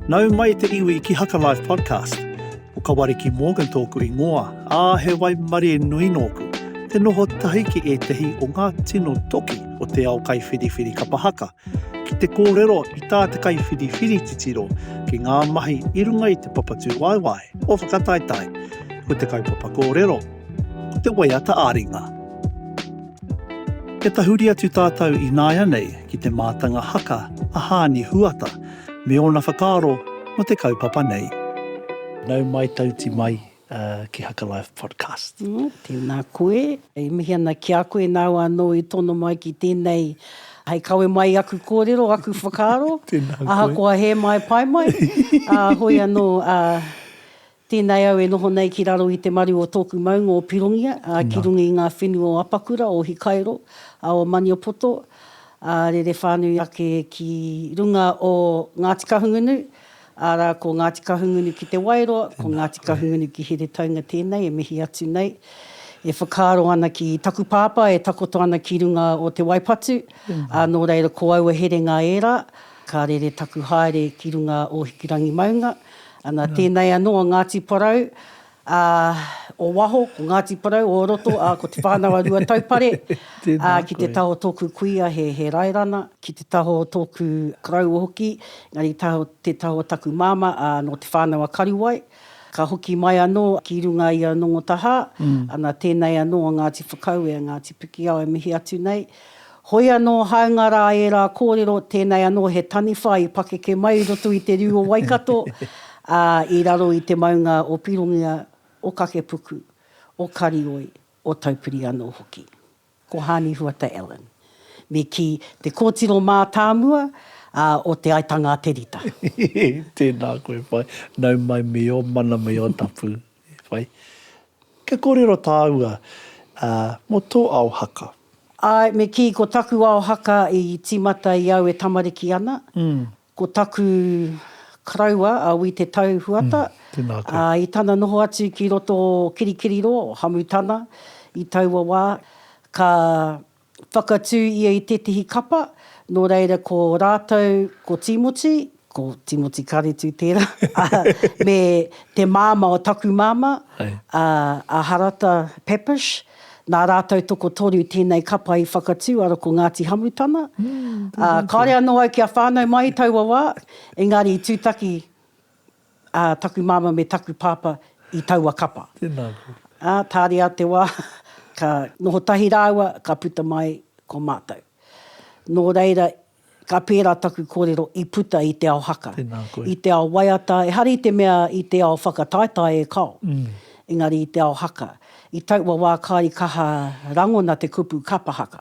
Nau mai te iwi ki Haka Life Podcast. Ko Kawariki Morgan tōku ingoa, ā, he waimarie nui nōku te noho tahi ki ētehi o ngā tino toki o te ao kaiwhiriwhiri kapa haka, ki te kōrero i tā te kaiwhiriwhiri titiro ki ngā mahi i runga i te papa tūwaewae o Whakataetae. Ko te kaupapa kōrero, ko te waiata ā-ringa. Kia tahuri atu tātou ināianei ki te mātanga haka a Haani Huata me ōna whakaaro mō te kaupapa nei. Nau mai tauti mai ki Haka Life Podcast. Tēnā koe. E mihi ana ki a koe nāu anō i tono mai ki tēnei hei kawe mai i aku kōrero, aku whakaaro. Tēnā koe. Ahakoa hē mai, pai mai. Ā, hoi anō, ā, Tēnei au e noho nei ki raro i te maru o tōku maunga o Pirongia, ā, ki runga i ngā whenua o Apakura, o Hikairo, ā, o Maniapoto, ā, rere whānui ake ki runga o Ngāti Kahungunu, arā, ko Ngāti Kahungunu ki Te Wairoa, ko Ngāti Kahungunu ki Heretaunga tēnei e mihi atu nei. E whakaaro ana ki taku pāpā e takoto ana ki runga o Te Waipatu, ā, nō reira ko aua herenga ērā, ka rere taku haere ki runga o Hikurangi maunga, Ana, tēnei anō a Ngāti Porou, ā, o waho, ko Ngāti Porou, o roto, ā, ko Te Whānau a Ruataupare, ā, ki te taha o tōku kuia he, he raerana, ki te taha o tōku koroua hoki, engari taha, te taha o taku māmā, ā, nō Te Whānau a Karuwai. Ka hoki mai anō ki runga i a Nongotahā, ana, tēnei anō a Ngāti Whakaue, a Ngāti Pikiao e mihi atu nei. Hoi anō, hāunga rā ērā kōrero, tēnei anō he taniwha i pakeke mai i roto i te riu o Waikato, ā, i raro i te maunga o Pirongia, o Kakepuku, o Karioi, o Taupiri anō hoki. Ko Haani Huata Allen. Me kī, te kōtiro mātāmua, ā, o Te Aitanga a Te Rita. Tēnā koe whai, nau mai me ō mana me ō tapu, e whai. Kia kōrero tāua mō tō ao haka. Āe, me kī, ko taku ao haka i tīmata i au e tamariki ana. Ko taku koroua, a Wi Te Tau Huata, ā, i tana noho atu ki roto o Kirikiriroa, o Hamutana, i taua wā, ka whakatū ia i tētehi kapa, nō reira ko rātou ko Tīmoti, ko Tīmoti Karetu tērā, ā, me te māmā o taku māmā, ā, a Harata Papish, nā rātou tokotoru tēnei kapa i whakatū, arā ko Ngāti Hamutana. Ā, kāore anō au kia whānau mai i taua wā, engari i tūtaki ā, taku māmā me taku pāpā i taua kapa. Tēnā koe. Ā, tāria te wā, ka noho tahi rāua, ka puta mai ko mātou. Nō reira, ka pērā taku kōrero i puta i te ao haka, Tēnā koe. i te ao waiata, ehara i te mea i te ao whakataetae e kao, engari i te ao haka. I taua wā kāre i kaha rangona te kupu kapa haka.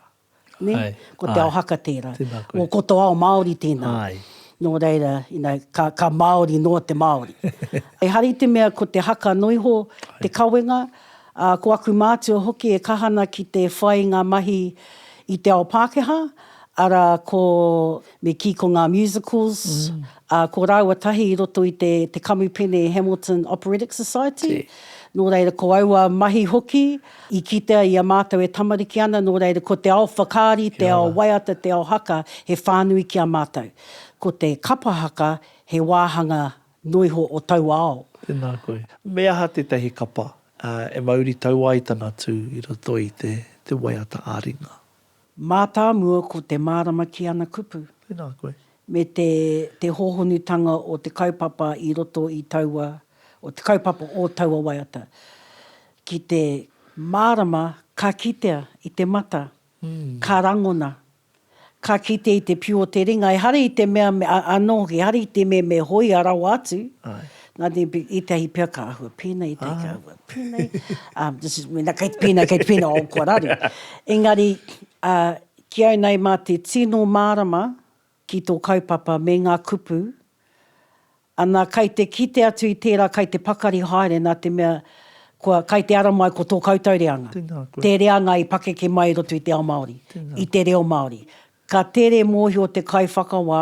Nē? Āe, Ko te āe. ao haka tērā. Tēnā koe. O, ko tō ao Māori tēnā. Āe. Nō reira, you know, ka, ka Māori noa te Māori. Ehara i te mea ko te haka noa iho te kawenga, ā, ko aku mātua hoki e kaha ana ki te whai ngā mahi i te ao Pākehā, arā, ko, me kī ko ngā musicals, ā, ko rāua tahi i roto i te, te kamupene Hamilton Operatic Society. Nō reira, ko aua mahi hoki, I kitea i a mātou e tamariki ana, nō reira ko te ao whakaari, te ao waiata, te ao haka, he whānui ki a mātou. Ko te kapa haka he wāhanga noa iho o taua ao. Tēnā koe. Me aha tētahi kapa e mauri tau ai tana tū i roto i te waiata ā-ringa? Mātāmua ko te mārama ki ana kupu. Tēnā koe. Me te, te hōhonutanga o te kaupapa i roto i taua, o te kaupapa o taua waiata. Ki te mārama ka kitea i te mata, ka rangona, ka kite i te piu o te ringa, ehara i te mea, anō hoki, ehara i te mea me hōia rawa atu, nā te mea ētahi pea ka āhua pēnei, ētahi ka āhua pēnei, um, this is, mēnā kei te pēnei, kei te pēnei, oh, kua raru. Engari, uh, ki au nei mā te tino mārama ki tō kaupapa me ngā kupu, Ana, kai te kite atu i tērā kai te pakari haere nā te mea kua, kai te ara mai ko tō koutou reanga. Tēnā koe. Te reanga i pakeke mai i roto i te ao Māori, Tēnā i te reo Māori. Ka tere mōhio te kaiwhakawā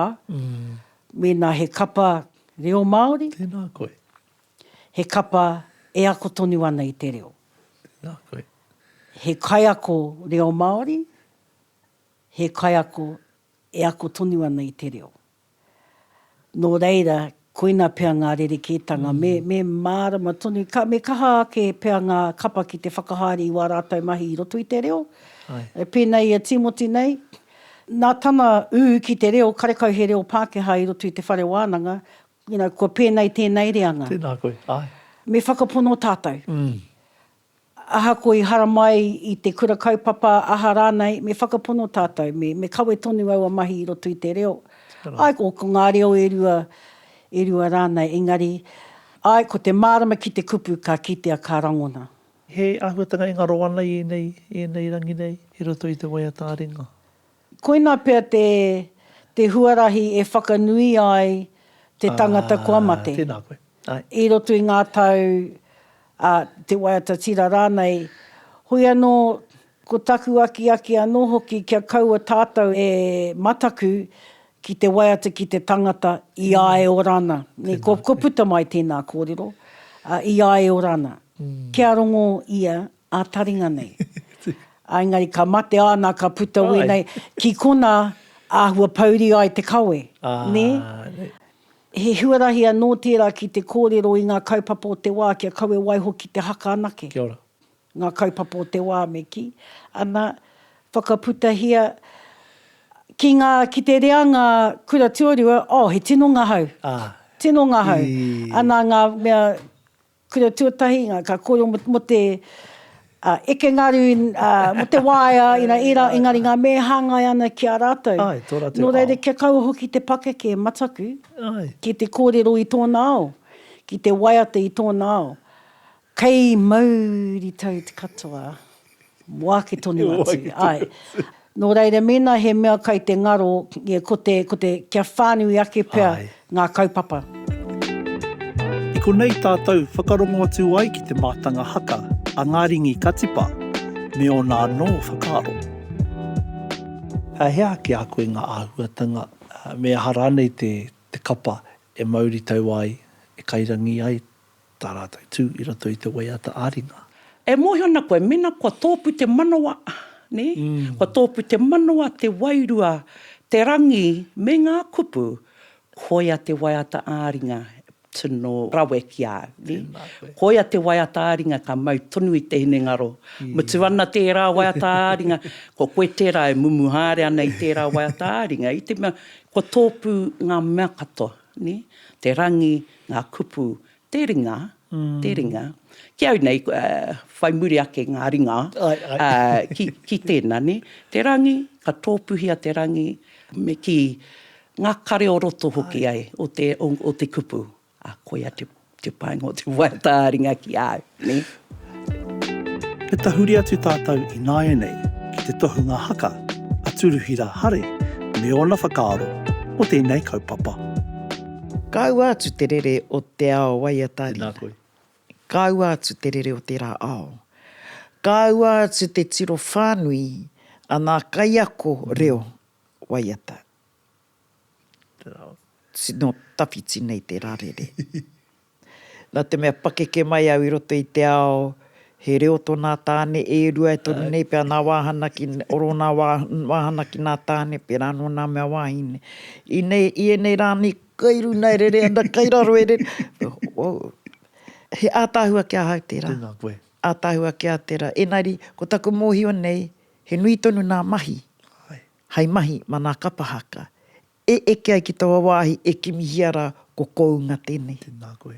mēnā he kapa reo Māori, Tēnā koe. he kapa e ako tonu ana i te reo. Tēnā koe. He kaiako reo Māori, he kaiako e ako tonu ana i te reo. Nō reira, Koina pea ngā rerekētanga, me, me mārama tonu, ka, me kaha ake pea ngā kapa ki te whakahaere i wā rātou mahi i roto i te reo. Ai. Pēnei i a Tīmoti nei, nā tana ū ki te reo, karekau he reo Pākehā i roto i te whare wānanga, you know, kua pēnei tēnei reanga. Tēnā koe, āe. Me whakapono tātou. Mm. Ahakoa i haramai i te kura kaupapa, aha rānei, me whakapono tātou, me, me kawe tonu aua mahi i roto i te reo. Āe, ko, ko ngā reo e rua, e rua rānei, engari, āe, ko te mārama ki te kupu ka kitea, ka rangona. He āhuatanga e ngaro ana i ēnei, i ēnei rangi nei, i roto i te waiata ā-ringa. Koina pea te, te huarahi e whakanui ai te tangata kua mate. Ā, tēnā koe. Āe. I roto i ngā tau, ā, te waiata tira rānei. Hoi anō, ko taku akiaki anō hoki kia kaua tātou e mataku ki te waiata ki te tangata i a e ora ana. Nē, kua, kua puta mai tēnā kōrero, ā, i a e ora ana. Kia rongo ia ā-taringa nei. Ā, engari ka mate āna ka puta wēnei, ki konā āhua pouri ai te kawe, nē? He huarahi anō tērā ki te kōrero i ngā kaupapa o te wā kia kaua e waiho ki te haka anake. Kia ora. Ngā kaupapa o te wā me kī, ana, whakaputahia ki ngā, ki te reanga kura tuarua, oh, he tino ngahau. Tino ngahau. Ana ngā mea Kura tuatahi, ka kōrero mō te eke ngaru, mō te waea, you know, ērā, engari ngā mea e hāngai ana ki a rātou. Āe, tō rātou ao. Nō reira, kia kaua hoki te pakeke e mataku ki te kōrero i tōna ao, ki te waiata i tōna ao. Kei mauritau te katoa. Mō ake tonu atu, āe. Nō reira, mēnā he mea kai te ngaro, ko te, ko te, kia whānui ake pea ngā kaupapa. I konei tātou whakarongo atu ai ki te mātanga haka a Ngāringi Katipa me ōna anō whakaaro. He aha ki a koe ngā āhuatanga, me aha rānei te, te kapa e mauritau ai, e kairangi ai tā rātou tū i roto i te waiata ā-ringa. E mōhio ana koe, mēnā kua tōpū te manawa, nē, kua tōpū te manawa, te wairua, te rangi me ngā kupu, koia te waiata ā-ringa tino rawe ki a au, nē. Koia te waiata ā-ringa ka mau tonu i te hinengaro. Mutu ana tērā waiata ā-ringa, ko koe tērā e mumu haere ana i tērā waiata ā-ringa, i te mea kua tōpū ngā mea katoa, nē, te rangi, ngā kupu, te ringa, te ringa. Ki au nei, whai muri ake ngā ringa ki, ki tēnā, nē. Te rangi, ka tōpūhia te rangi, me kī, ngā kare o roto hoki ai o te, o, o te kupu. Ā, koia te, te painga o te waiata ā-ringa ki a au, nē. Me tahuri atu tātou ināianei ki te tohunga haka a Turuhira Hare me ōna whakaaro mō tēnei kaupapa. Ka aua atu te rere o te ao waiata rina. Tēnā koe. Ka aua atu te rere o tērā ao. Ka aua atu te tiro whānui a nā kaiako reo waiata. Tino tawhiti nei tērā rere. Nā te mea pakeke mai au i roto i te ao, he reo tō nā tāne e rua e toru nei pea nā wāhana ki, oro nā wāhana ki nā tāne, pērā anō nā mea wāhine. I nei, i ēnei rā nei, kai runa e rere ana, kai raro e rere, oh, he ātaahua ki ahau tērā. Tēnā koe. Ātaahua ki a tērā. Engari, ko taku mōhio nei, he nui tonu nā mahi, hai mahi mā nā kapa haka. E eke ai ki taua wāhi e kimihia rā ko kounga tēnei. Tēnā koe.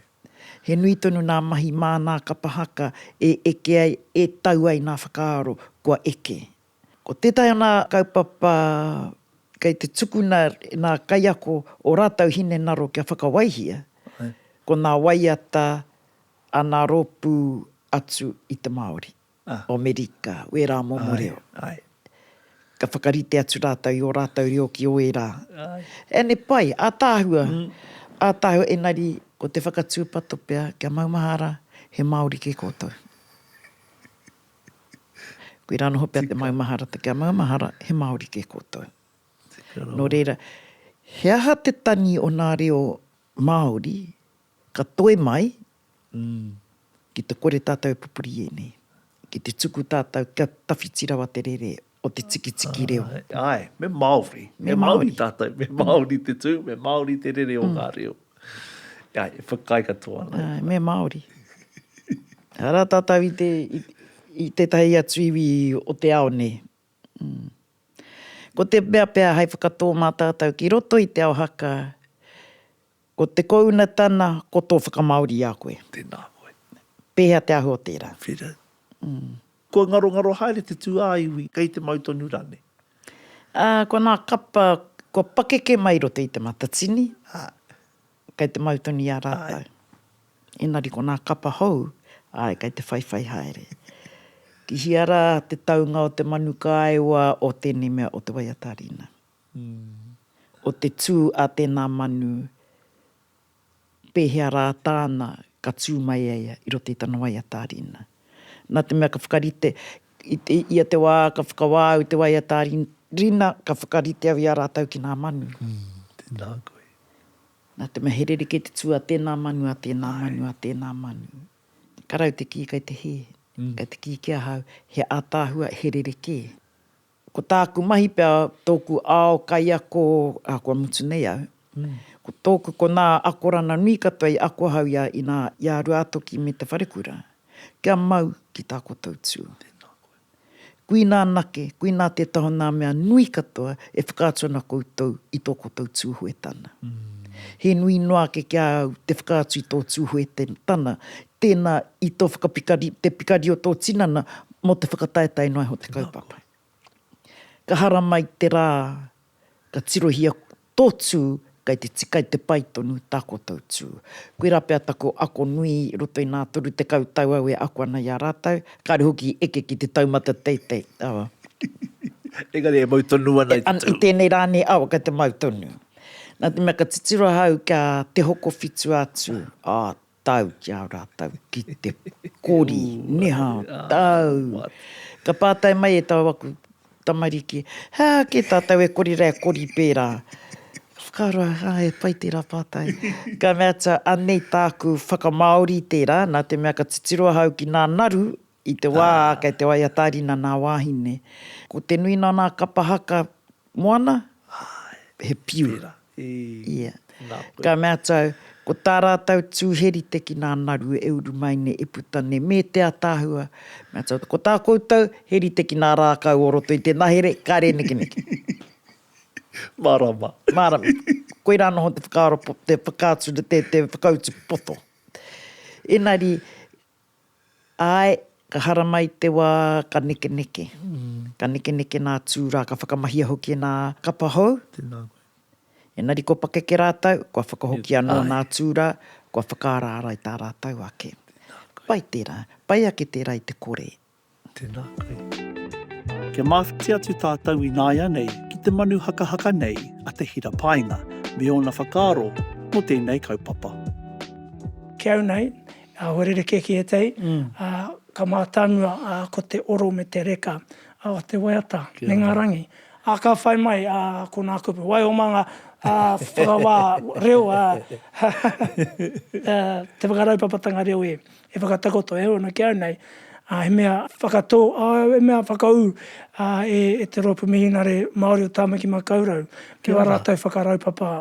He nui tonu nā mahi mā nā kapa haka e eke ai, e tau ai nā whakaaro kua eke. Ko tētahi o nā kaupapa kei te tukuna e nā kaiako o rātou hinengaro kia whakawaihia, ko nā waiata a nā rōpū atu i te Māori. o Amerika, wērā momo reo. Ka whakarite atu rātou i ō rātou reo ki ō ērā. And e pai, ātaahua, ātaahua, engari ko te whakatūpato pea, kia maumahara, he Māori kē koutou. Koirā noho pea te maumaharatanga, kia maumahara, he Māori kē koutou. Nō reira, he aha te tangi o nā reo Māori ka toe mai Ki te kore tātou e pupuri i ēnei, ki te tuku tātou kia tawhiti rawa te rere o te tikitiki reo. Āe, me Māori. Me Māori tātou, me Māori te tū, me Māori te rere o ngā reo. Ai, e whakaae katoa ana. Ai, me Māori. Arā tātou i te, i, i tētahi atu iwi o te ao nei. Mm. Ko te mea pea hei whakatō mā tātou ki roto i te ao haka, ko te kounatana, ko tō whakamāori i a koe. Tēnā koe. Pēhea te āhua o tērā? Whira. Mm. Kua ngarongaro haere te tū-ā-iwi, kei te mau tonu rānei? Ā, ko nā kapa kua pakeke mai i roto i Te Matatini, kei te mau tonu i a rātou. Engari ko nā kapa hou, āe, kei te whaiwhai haere. Ki hea rā te taunga o te manu kāewa o tēnei mea o te waiata rina? O te tū a tēnā manu, pēhea rā tāna ka tū mai a ia i roto i tana waiata rina. Nā te mea ka whakarite, i te, ia te wā ka whakawā au i te waiata rina, ka whakarite au i a rātou ki nā manu. Mm, tēnā koe. Nā te mea he rerekē te tū a tēnā manu, a tēnā manu, a tēnā manu. Ka rau te kī kei te hē, kei te kī ki ahau, he ātaahua, he rerekē. Ko tāku mahi pea, tōku ao kaiako, ā, kua mutu nei au, ko tōku ko nā akorana nui katoa i ako ahau i a, i nā, i a Ruātoki me te wharekura, kia mau ki tā koutou tū. Tēnā koe. Kuinā anake, kuinā tētahi o nā mea nui katoa e whakaatu ana koutou i tō koutou Tūhoetana. He nui noa ake ki a au te whakaatu i tō Tūhoetana, tēnā i tō whakapikari, te pikari o tō tinana mō te whakataetae noa iho te kaupapa. Ka haramai te rā, ka tirohia tō tū, kei te tika i te pai tonu tā koutou tū. Koirā pea taku ako nui i roto i nā 30 tau au e ako ana i a rātou, kāre hoki i eke ki te taumata teitei, awa. Engari e mau tonu ana i te tū. I tēnei rā nei, awa, kei te mau tonu. Nā te mea ka titiro ahau kia Te Hokowhitu-a-Tū, ā, tau ki a rātou ki te kori, neha, tau. Ka pātai mai e tau aku tamariki, he aha kē tātou e kori rā e kori pērā? Ka whakaaro au, ā, e pai tērā pātai. Ka mea atu, anei tāku whakamāori i tērā, nā te mea ka titiro ahau ki nā naru i te wā kei te waiata-ā-rina nā wāhine. Ko te nuinga o nā kapa haka Moana, he piu. Ia. Ka mea atu au, ko tā rātou tū he rite ki nā naru e uru mai nei, e puta nei, me te ataahua. Mea atu au, ko tā koutou, he rite ki nā rākau o roto i te nahere, kāre e nekeneke. Mārama. Mārama. Koirā noho te whakaaro, te whakaatu, te, te whakautu poto. Engari, Āe, ka haramai te wā ka nekeneke. Ka nekeneke nā tū rā, ka whakamahia hoki e nā kapa hou. Tēnā koe. Engari kua pakeke rātou, kua whakahoki anō nā tū rā, kua whakaaraara i tā rātou ake. Tēnā koe. Pai tērā. Pai ake tērā i te kore. Tēnā koe. Kia māwhiti atu tātou ināianei ki te manu hakahaka nei a Te Hira Paenga me ōna whakaaro mō tēnei kaupapa. Ki au nei, Āhua rerekē ki ētahi, ā, ka mātāmua, ā, ko te oro me te reka o te waiata me ngā rangi. Ā, ka whai mai, ā, ko nā kupu. Waiho mā ngā, ā, whakawā reo, ā, te whakaraupapatanga reo e, e whakatakoto e ana ki au nei, ā, he mea whakatō, ā, he mea whakaū, ā, e, e te Rōpū Mihinare Māori o Tāmaki Makaurau ki wā rātou whakaraupapa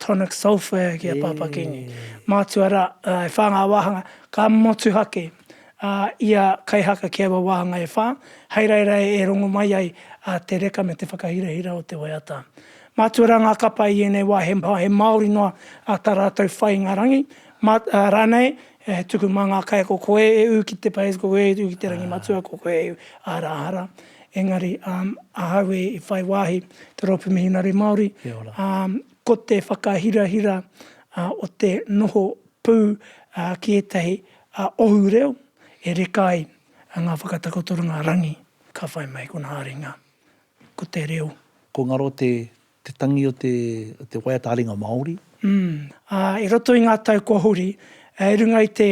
Tonic Solfa ki a Pāpā Kingi. Mātua rā, e whā ngā wāhanga, ka motuhake ia kaihaka ki aua wāhanga e whā, hei reira e rongo mai ai te reka me te whakahirahira o te waiata. Mātua rā ngā kapa i ēnei wā, he māori noa tā rātou whai i ngā rangi, mā, rānei, he tuku mā ngā kaiako, ko koe e ū ki te paes, ko koe e ū ki te rangi matua, ko koe e ū, āra, āra. Engari, ahau i whai wāhi te Rōpū Mihinare Māori, ko te whakahirahira o te noho pū ki ētahi ohu reo e reka ai ngā whakatakotoranga rangi ka whai mai ko ngā ringa, ko te reo. Ko ngaro te Te tangi o te, o te waiata ā-ringa Māori. Mm. Ā, i roto i ngā tau kua huri, i runga i te,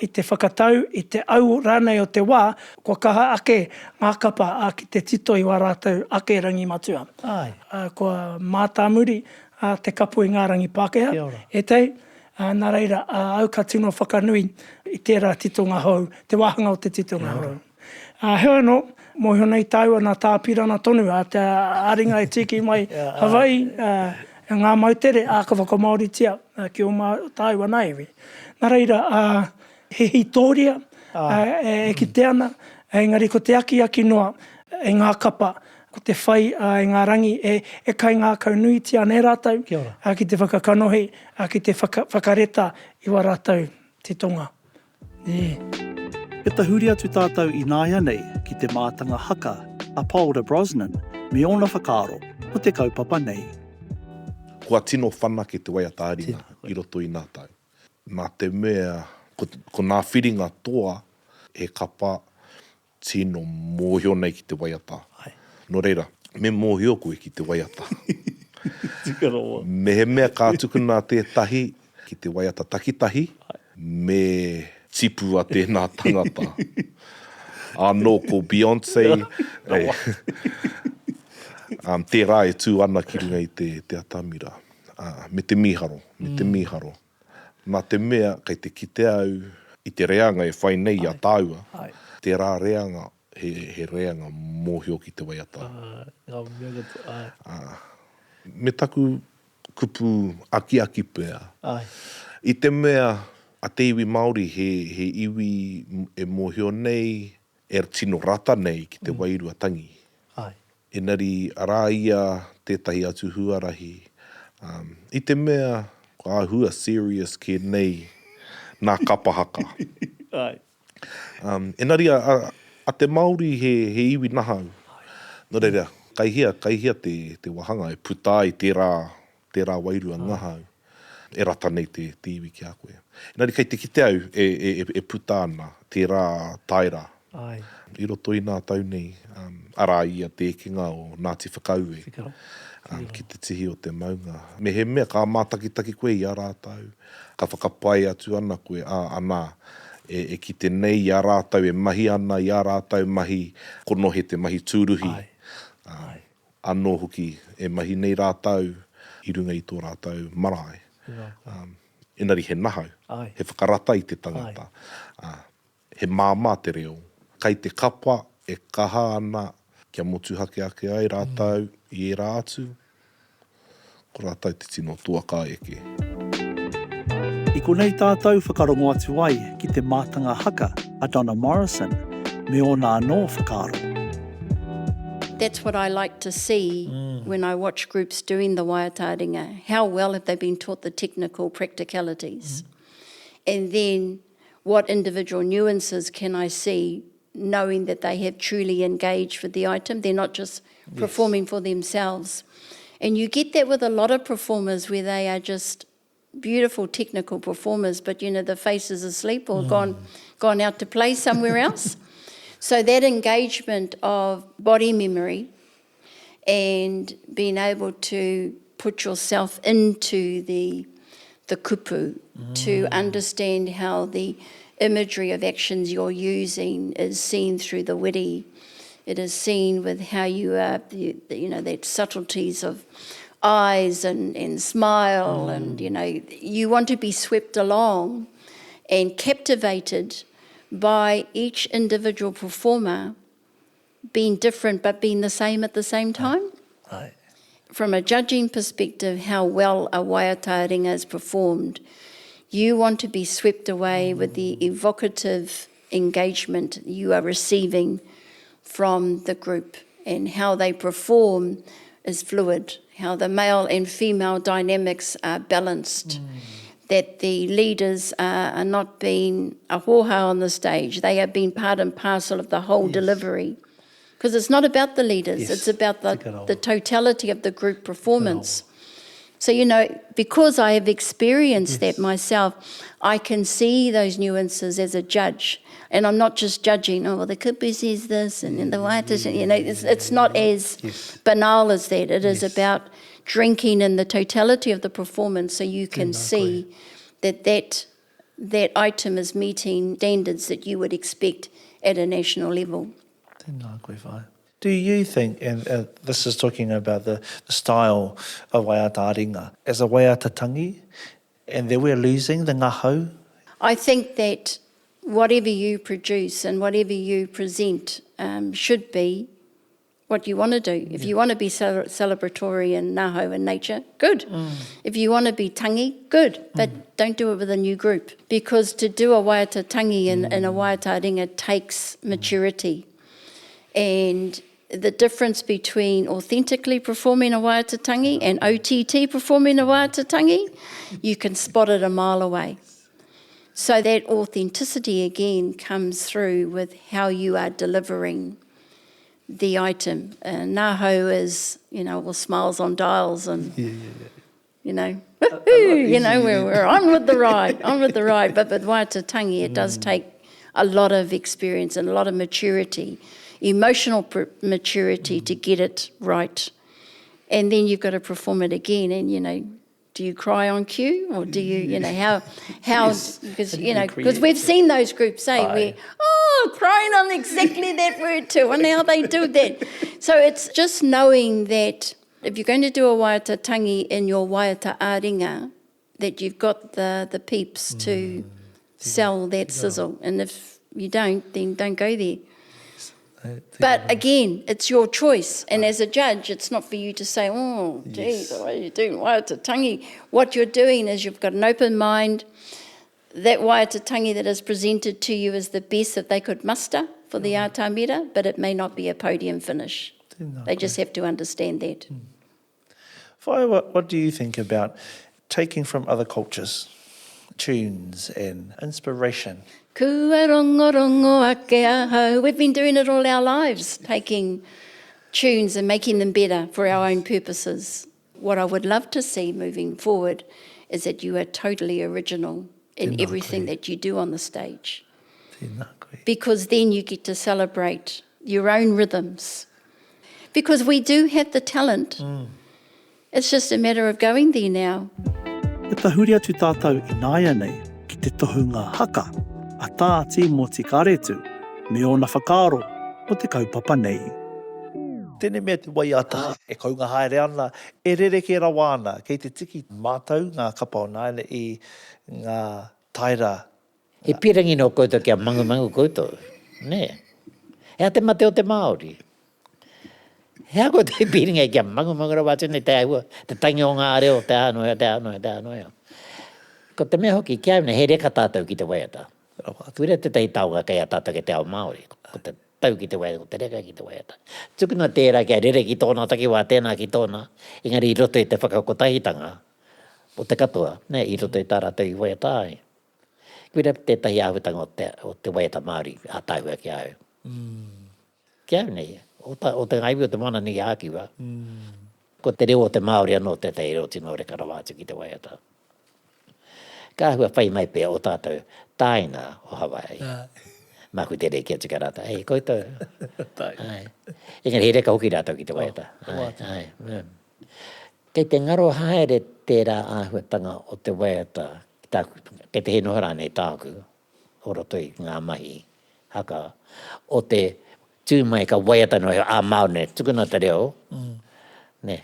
i te whakatau, i te au rānei o te wā, kua kaha ake ngā kapa, ā, ki te tito i wā rātou ake rangi matua. Āe. Ā, kua mātāmuri, ā, te kapo i ngā rangi Pākehā, Kia ora. ētahi, ā, nā reira, ā, au ka tino whakanui i tērā titonga hou, te wāhanga o te titonga Kia ora. hou. Ā, heoi anō, mōhio nei tāua nā Tā Apirana tonu, ā, te ā-ringa i tīkī mai Hawaii, ā, ngā moutere, ā, ka whakamāoritia ki ō tāua nā iwi. Nā reira, ā, he hītōria e kite ana, engari ko te akiaki noa e ngā kapa, ko te whai i ngā rangi e kaingākaunuitia ana e rātou ki te whakakanohi, ki te whakareta i wā rātou titonga. Nē. Kia tahuri atu tātou ināianei ki te mātanga haka a Paora Brosnan me ōna whakaaro mō te kaupapa nei. Kua tino whanake te waiata ā-ringa i roto i nā tau. Nā te mea, ko nā whiringa toa he kapa tino mōhio nei ki te waiata. Nō reira, me mōhio koe ki te waiata. Tika rawa. Mehemea ka tukuna tētahi ki te waiata takitahi, me tipua tēnā tangata. Anō ko Beyonce, tērā e tū ana ki runga i te atamira. Me te mīharo, me te mīharo. Nā te mea kei te kite au i te reanga e whai nei i a tāua, tērā reanga he, he reanga mōhio ki te waiata. Ngā mea katoa, āe. Ā, me taku kupu akiaki pea. Āe. I te mea a te iwi Māori he, he iwi e mōhio nei, e tino rata nei ki te wairua tangi. Āe. Engari arā ia tētahi atu huarahi, i te mea kua āhua serious kē nei nā kapa haka. Āe. Engari a te Māori he iwi nahau. Nō reira, kai hea, kai hea te wāhanga e puta ai tērā, tērā wairua ngahau e rata nei te iwi ki a koe. Engari kei te kite au e puta ana tērā taera i roto i nā tau nei, arā ia te ekenga o Ngāti Whakaue ki te tihi o te maunga. Mehemea ka mātakitaki koe i a rātou, ka whakapae atu ana koe, ā, anā, e kite nei i a rātou e mahi ana i ā rātou mahi konohe te mahi tūruhi, anō hoki e mahi nei rātou i runga i tō rātou marae. Engari he nahau, he whakarata i te tangata, he māmā te reo. Kai te kapa e kaha ana kia motuhake ake ai rātou i ērā atu, ko rātou te tino toa ka eke. I konei tātou whakarongo atu ai ki te mātanga haka a Donna Morrison me ōna anō whakaaro. That's what I like to see when I watch groups doing the waiata-ringa, how well have they been taught the technical practicalities? And then what individual nuances can I see knowing that they have truly engaged with the item? They're not just performing for themselves. And you get that with a lot of performers where they are just beautiful technical performers, but you know, the face is asleep or mm. gone, gone out to play somewhere else. So that engagement of body memory and being able to put yourself into the the kupu mm. to understand how the imagery of actions you're using is seen through the witty. It is seen with how you are, you, you know, that subtleties of eyes and, and smile mm. and, you know, you want to be swept along and captivated by each individual performer being different but being the same at the same time. Aye. From a judging perspective, how well a waiata ringa is performed, you want to be swept away with the evocative engagement you are receiving from the group and how they perform is fluid, how the male and female dynamics are balanced. Mm. That the leaders are, are not being a hoha on the stage, they are being part and parcel of the whole yes. delivery. Because it's not about the leaders, yes. it's about the, the totality of the group performance. So, you know, because I have experienced yes. that myself, I can see those nuances as a judge. And I'm not just judging, oh, well, the kupu says this and then the white is, you know, it's, it's not as yes. banal as that. It is yes. about drinking in the totality of the performance so you can see that that, that item is meeting standards that you would expect at a national level. Tēnā koe, Whaea. Do you think, and uh, this is talking about the, the style of waiata ringa, as a waiata tangi, and that we're losing the ngahau? I think that whatever you produce and whatever you present um, should be what you want to do. If you want to be celebratory and ngahau in nature, good. Mm. If you want to be tangi, good. But mm. don't do it with a new group. Because to do a waiata tangi and, mm. and a waiata ringa takes mm. maturity. And the difference between authentically performing a waiata tangi and OTT performing a waiata tangi, you can spot it a mile away. So that authenticity again comes through with how you are delivering the item. Uh, Ngahau is, you know, all smiles on dials and, yeah, yeah, yeah. you know, you know, we're, we're on with the ride, on with the ride. But with Waiata Tangi, it does mm. take a lot of experience and a lot of maturity, emotional maturity mm. to get it right. And then you've got to perform it again and, you know, do you cry on cue or do you, you know, how, how, because, you know, because we've seen those groups say, we oh, crying on exactly that word too, and how they do that. So it's just knowing that if you're going to do a waiata tangi in your waiata āringa, that you've got the, the peeps to mm. sell that sizzle. And if you don't, then don't go there. But again, it's your choice. And as a judge, it's not for you to say, oh, geez, yes. what are you doing? Waiata tangi. What you're doing is you've got an open mind. That waiata tangi that is presented to you is the best that they could muster for the mm. atamira, but it may not be a podium finish. They just have to understand that. Mm. Whaea, what, what do you think about taking from other cultures tunes and inspiration? Kua rongorongo ake ahau. We've been doing it all our lives, taking tunes and making them better for our own purposes. What I would love to see moving forward is that you are totally original in Tēnā everything koe. that you do on the stage. Tēnā koe. Because then you get to celebrate your own rhythms. Because we do have the talent. Mm. It's just a matter of going there now. Kia tahuri atu tātou ināianei ki te tohunga haka a Tā Tīmoti Kāretu me ōna whakaaro mō te kaupapa nei. Tēnei mea te waiata e kounga haere ana, e rerekē rawa ana, kei te tiki mātou ngā kapa o nāianei i ngā taera He pīrangi nō koutou kia mangumangu koutou, nē? He aha te mate o te Māori? He aha koutou i pīrangi ai kia mangumangu rawa atu nei te āhua, te tangi o ngā reo, te aha noa iho, te aha noa iho, te aha noa iho. Ko te mea hoki, ki a au nei, he reka tātou ki te waiata. Koira tētahi taonga kei a tātou kei te ao Māori, ko te tau ki te waiata, ko te reka ki te waiata. Tukuna tērā kia rere ki tōna takiwā, tēnā ki tōna, engari i roto i te whakakotahitanga o te katoa, nē, i roto i tā rātou i waiata ai. Koira tētahi āhuatanga o te, o te waiata Māori ātaahua ki a au. Mm. Ki a au nei, o, ta, o te ngā iwi o te Moana Nui a Kiwa, mm. ko te reo o te Māori anō tētahi reo tino reka rawa atu ki te waiata. Ka āhua whai mai pea o tātou tāina o Hawaii. Māku te reki atu ki a rātou, hei, koutou. Ai. Engari he reka hoki rātou ki te waiata. Oh, ai, ai. Kei te ngaro haere tērā āhuatanga o te waiata ki tāku, kei te hē noa rānei tāku o roto i ngā mahi haka, o te tū mai ka waiata noa iho, ā Māori nei, tukuna te reo, nē,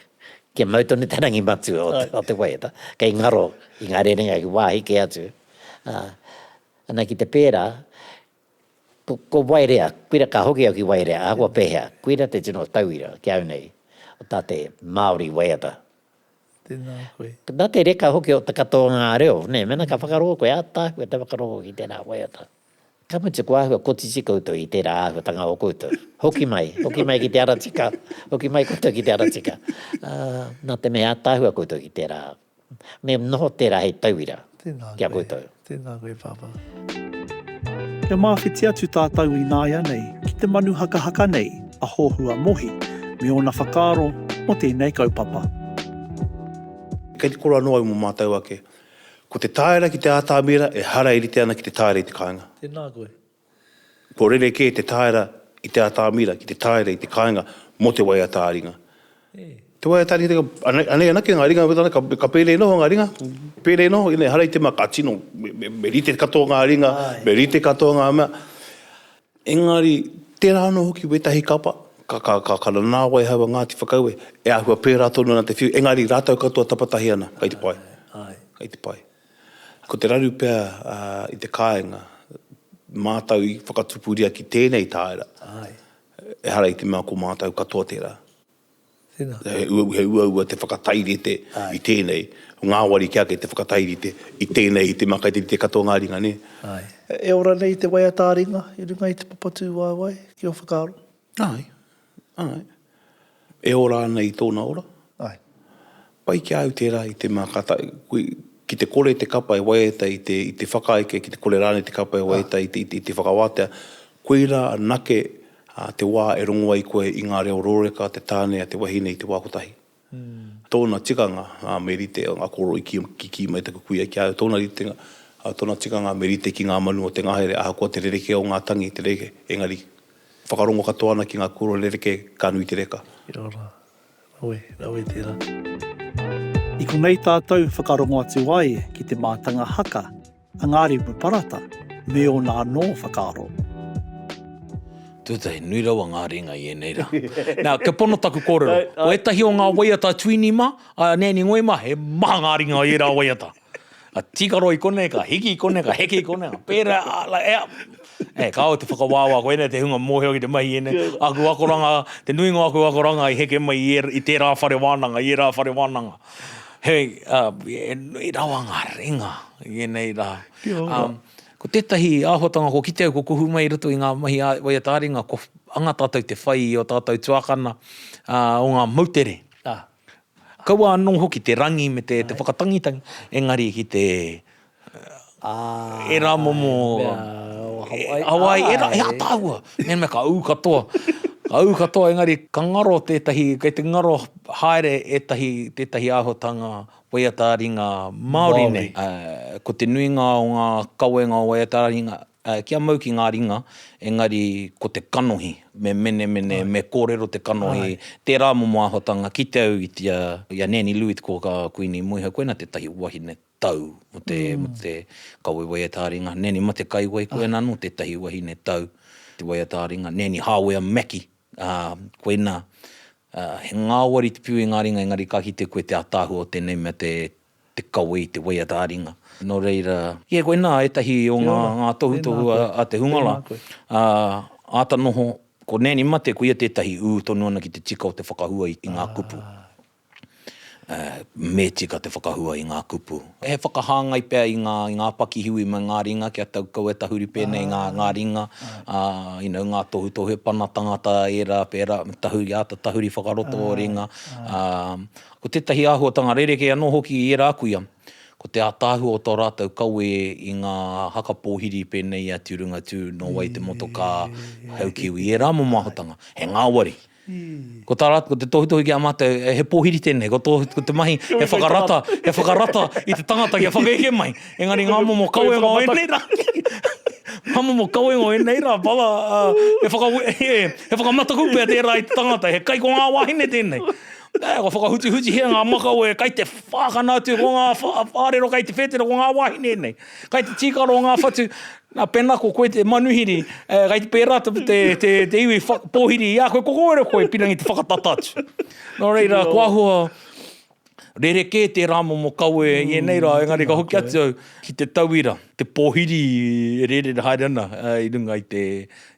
kia mau tonu te rangi matua o te, o te waiata, kei ngaro i ngā rerenga ki wāhi kē atu. Ā, ana ki te pērā, Ko, ko Waerea, koira ka hoki au ki Waerea, ahakoa pēhea, koira te tino tauira ki au nei, o tā te Māori waiata. Tēnā koe. Nā te reka hoki o te katoa o ngā reo, nē, mēnā ka whakarongo koe, ātaahua te whakarongo ki tērā waiata. Ka mutu, kua āhua kotiti koutou i tērā āhuatanga o koutou. Hoki mai, hoki mai ki te ara tika, hoki mai koutou ki te ara tika. Ā, nā te mea ātaahua koutou ki tērā Me noho tērā hei tauira ki a koutou. Tēnā koe, Pāpā. Kia māwhiti atu tātou ināianei ki te manu hakahaka nei a Hohua Mohi me ōna whakaaro mō tēnei kaupapa. Kei te koro anō au mō mātou ake. Ko te tāera ki te ātamira ehara e rite ana ki te tāera i te kāinga. Tēnā koe. Kua rerekē te tāera i te atamira ki te tāera i te kāinga mō te waiata ā-ringa. Te waiata ā-ringa, anei anake ngā ringa, ka, ka pēnei noho ngā ringa, pēnei noho, ine, ehara i te mea ka tino, me, me, me rite katoa ngā ringa, me rite katoa ngā mea. Engari, tērā anō hoki wētahi kapa, ka, ka, ka, ka nanāwai hau a Ngāti Whakaue, e āhua pērā tonu ana te whiu, engari rātou katoa tapatahi ana, kei te pai. Kei te pai. Ko te raru pea i te kāinga, mātou i whakatupuria ki tēnei tāera. Ehara i te mea ko mātou katoa tērā. Tēnā. He he uaua te whakatairite i tēnei, ngāwari ki ake te whakatairite i tēnei i te mea kei te rite katoa ngā ringa, nē? Āe. E ora nei te waiata ā-ringa i runga i te papa tūwaewae, ki ō whakaaro? Āe, āe. E ora ana i tōna ora. Āe. Pai ki a au tērā i te mea ka tae, ki te kore te kapa e waiata i te, i te whakaeke, ki te kore rānei te kapa e waiata i te, i te, i te whakawātea, koirā anake Ā te wā e rongo ai koe i ngā reo rōreka a te tāne, a te wahine i te wā kotahi. Tōna tikanga, ā, me rite, a koro i kī, i kī mai taku kuia ki a au, tōna ritenga, ā, tōna tikanga me rite ki ngā manu o te ngahere, ahakoa te rerekē o ngā tangi, te rerekē, engari, whakarongo katoa ana ki ngā kōrero rerekē, ka nui te reka. Kia ora. Rawe, rawe tērā. I konei tātou whakarongo atu ai ki te mātanga haka a Ngārimu Parata me ōna anō whakaaro. Tuatahi, nui rawa ngā ringa i ēnei rā. Nā, kia pono taku kōrero, ko ētahi o ngā waiata a Tuini mā, a Nanny Ngoi mā, he maha ngā ringa i ērā waiata. Ka tīkaro i konei, ka hiki i konei, ka heke i konei, ka pērā, like, ea. E, kāore te whakawāwā, koinei te hunga mōhio ki te mahi i ēnei. Aku akoranga, te nuinga o aku akoranga i heke mai i ēr, i tērā whare wānanga, i ērā whare wānanga. He, he nui rawa ngā ringa i ēnei rā. Kia ora. Ko tētahi āhuatanga kua kite au kua kuhu mai i roto i ngā mahi waiata-ā-ringa, kua anga tātou te whai i ō tātou tuākana o ngā moutere. Kaua anō hoki te rangi me te whakatangitangi, engari ki te ērā momo Hawaii, ērā, he ātaahua. Mehemea ka ū katoa, ka ū katoa engari ka ngaro tētahi, kei te ngaro haere ētahi, tētahi āhuatanga waiata-ā-ringa Māori nei. Ko te nuinga o ngā kawenga o waiata-ā-ringa, kia mau ki ngā ringa, engari ko te kanohi, me menemene, me kōrero te kanohi, tērā momo āhuatanga, kite au i a Nanny Louis ko Kuini Moehau, koina tētahi wahine tau mo te, mo te kawe waiata-ā-ringa. Nanny Matekaiwai, koina anō tētahi wahine tau te waiata-ā-ringa. Nanny Hāwea Mackie, ā, koina, ā, he ngāwari te piu i ngā ringa engari ka kite koe te ātaahua o tēnei mea te, te kawe i te waiata-ā-ringa. Nō reira, yeah, koinā ētahi o ngā, ngā tohutohu a, a te hunga rā, ā, āta noho, ko Nanny Mate, koia tētahi ū tonu ana ki te tika o te whakahua i ngā kupu. Me tika te whakahua i ngā kupu. He whakahāngai pea i ngā, i ngā pakihiwi me ngā ringa kia tau kaua e tahuri pēnei ngā, ngā ringa, ā, you know, ngā tohutohu he pana tangata ērā, pērā, me tahuri, āta tahuri whakaroto ō ringa. Ā, ko tētahi āhuatanga rerekē anō hoki i ērā kuia, ko te ātaahua o tō rātou kawe i ngā haka pōhiri pēnei i a Tūrunga Tū, Nō Wai Te Motokā, Haukiwi, ērā momo āhuatanga, he ngāwari. Ko tā rātou, ko te tohutohu ki a mātou, he pōhiri tēnei, ko tō, ko te mahi, he whakarata, he whakarata i te tangata kia whakaeke mai. Engari ngā momo kawenga o ēnei rā, ngā momo kawenga o ēnei rā, bala, he whaka, he, he whakamataku pea tērā i te tangata, he kai ko ngā wāhine tēnei. Ē, kua whakahutihutihia ngā makawe, kai te whākana atu ko ngā whārero kai te whētera ko ngā wāhine ēnei. Kai te tīkaro o ngā whatu, Nā, pēnā ko koe te manuhiri, e, kai te pērā te, te, te, te iwi wha, pōhiri i a koe, ko koe koe pirangi te whakatata atu. Nō reira, ko ahua rerekē tērā momo kawe i ēnei rā, engari ka hoki atu au ki te tauira, te pōhiri e rērere haere ana i runga i te,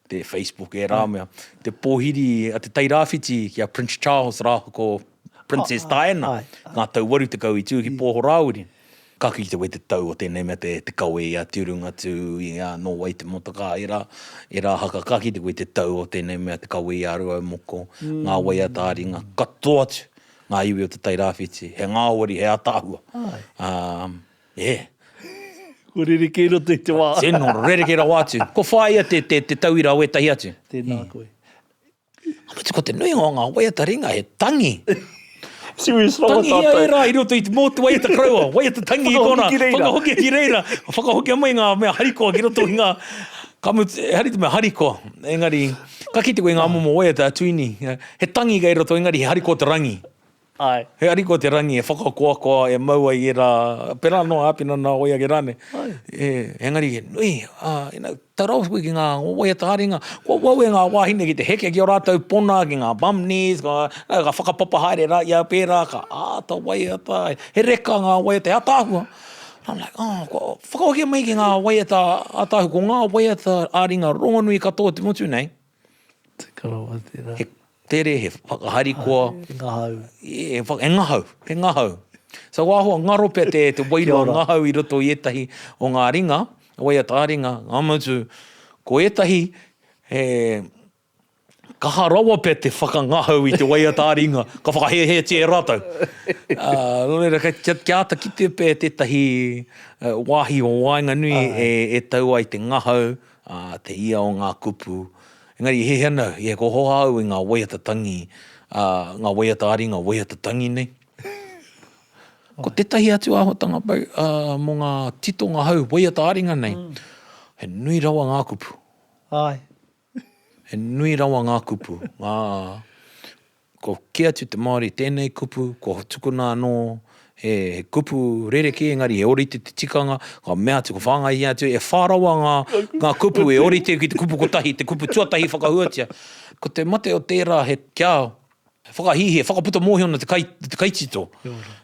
te Facebook ērā mea. Te pōhiri a Te Tairāwhiti ki a Prince Charles rāua ko Princess Diana, ngā tau 80 i tū ki Pōhorāwiri. Ka kī te wai te tau o tēnei mea te kawe i a Tūrunga tū i a nō wai te motokā ērā, ērā haka ka kī te wai te tau o tēnei mea te kawe i a Rūaumoko, ngā waiata ā-ringa katoa atu ngā iwi o Te Tairāwhiti, he ngāwari, he ātaahua. Ā, e. Kua rerekē roto i te wā. Tino rerekē rawa atu. Kua whāia te, te, te tauira o ētahi atu. Tēnā koe. Ka mutu ko te nuinga o ngā waiata ringa he tangi. Serious rawa tātou. Tangihia ērā i roto i te mō te waiata koroua, waiata tangi i kona, whakahokia ki reira, whakahokia mai ngā mea harikoa ki roto i ngā, ka mutu, ehara i te mea harikoa, engari, ka kite koe i ngā momo waiata a Tuini, he tangi kei roto engari he harikoa te rangi. Āe. He harikoa te rangi e whakakoakoa, e mau ai ērā, pērā noa a Āpinana wai ake rānei. Āe. E, engari he nui, ā, you know, tau rawa koe ki ngā waiata ā-ringa, kua wawe ngā wāhine ki te heke ki ō rātou pona, ki ngā bum knees, ka, ka whakapapa haere rā ia pērā, ka āta waiata, he reka ngā waiata, he ātaahua. I'm like, oh, kua whakahokia mai ki ngā waiata ātaahua, ko ngā waiata ā-ringa rongonui katoa o te motu nei. Tika rawa tērā. He tere, he whakaharikoa. He ngahau. He, he ngahau, he ngahau. So kua āhua ngaro pea te, te wairua ngahau i roto i ētahi o ngā ringa, waiata ā-ringa, ngā mutu, ko ētahi he kaha rawa pea te whakangahau i te waiata ā-ringa, ka whakahēhētia e rātou. Ā, nō reira, kia, kia āta kite pea tētahi wāhi o waenganui e, e tau ai te ngahau, ā, te ia o ngā kupu. Engari e hiahia ana au, e kohoha au i ngā waiata tangi, ā, ngā waiata ā-ringa, waiata tangi nei. Ko tētahi atu āhuatanga pai, ā, mō ngā titonga hou waiata ā-ringa nei, he nui rawa ngā kupu. Āe. He nui rawa ngā kupu, ngā, kua kī atu te Māori tēnei kupu, kua tukuna anō he kupu rerekē engari he ōrite te tikanga, kua mea atu, kua whāngaihia atu, e whā rawa ngā, ngā kupu e ōrite ki te kupu kotahi, te kupu tuatahi whakahuatia. Ko te mate o tērā he kia Whakahīhī, whakaputa mōhio ana te kai, te kaitito.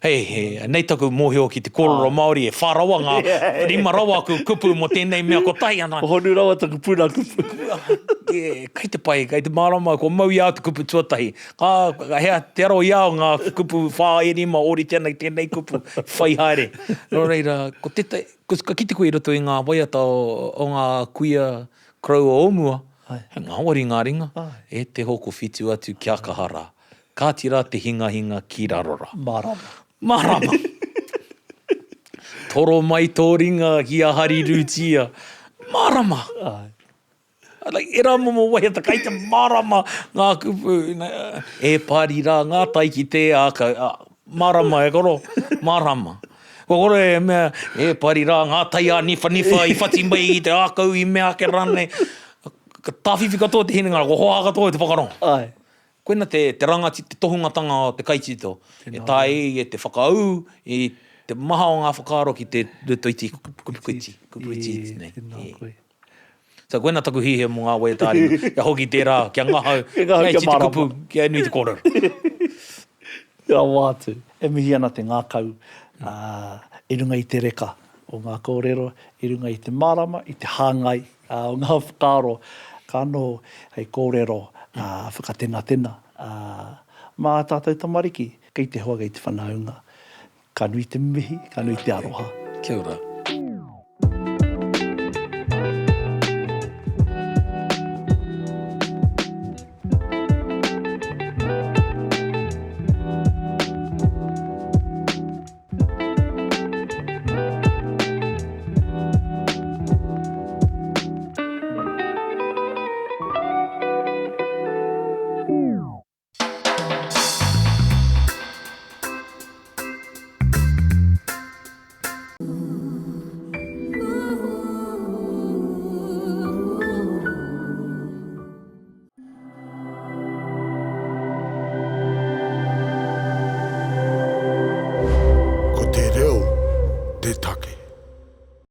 Hei, he, nei taku mōhio ki te kōrero Māori, e whā rawa ngā, rima rawa aku kupu mō tēnei mea kotahi ana. Honu rawa taku puna kupu. E, kei te pai, kei te mārama, kua mau i a au te kupu tuatahi. Ka, hea, te aro i a au ngā kupu whā e rima ōrite ana ki tēnei kupu, whai haere. Nō reira, ko tētahi, ka kite koe i roto i ngā waiata o, o ngā kuia koroua o mua, He ngāwari ngā ringa, e te hokowhitu atu kia kaha rā. Kāti rā te hingahinga ki raro rā. Mārama. Mārama! Toro mai tō ringa ki a Harirūtia. Mārama! Like, ērā momo waiata, kai te mārama ngā kupu. E pari rā ngā tai ki te ākau. Mārama e koro, mārama. Kua kore e mea, e pari rā ngā tai āniwhaniwha i whati mai i te ākau i mea ake rānei. Ka tāwhiwhi katoa te hinengaro, kua hoha katoa i te whakarongo. Āe. Koina te, te rangati, te tohungatanga o te kaitito. E taea e ia te whakaū i te maha o ngā whakaaro ki te roto iti, kupu iti, kupu iti iti nei. Tēnā koe. So koina taku hiahia mō ngā waiata ā-ringa, kia hoki tērā, kia ngahau, kia iti te mārama. kupu, kia nui te kōrero. Rawa atu. E mihi ana te ngākau i runga i te reka o ngā kōrero, i runga i te mārama, i te hāngai o ngā whakaaro, ka noho hei kōrero whakatenatena mā ā tātou tamariki, kei te hoa, kei te whanaunga. Ka nui te mihi, ka nui te aroha. Kia ora.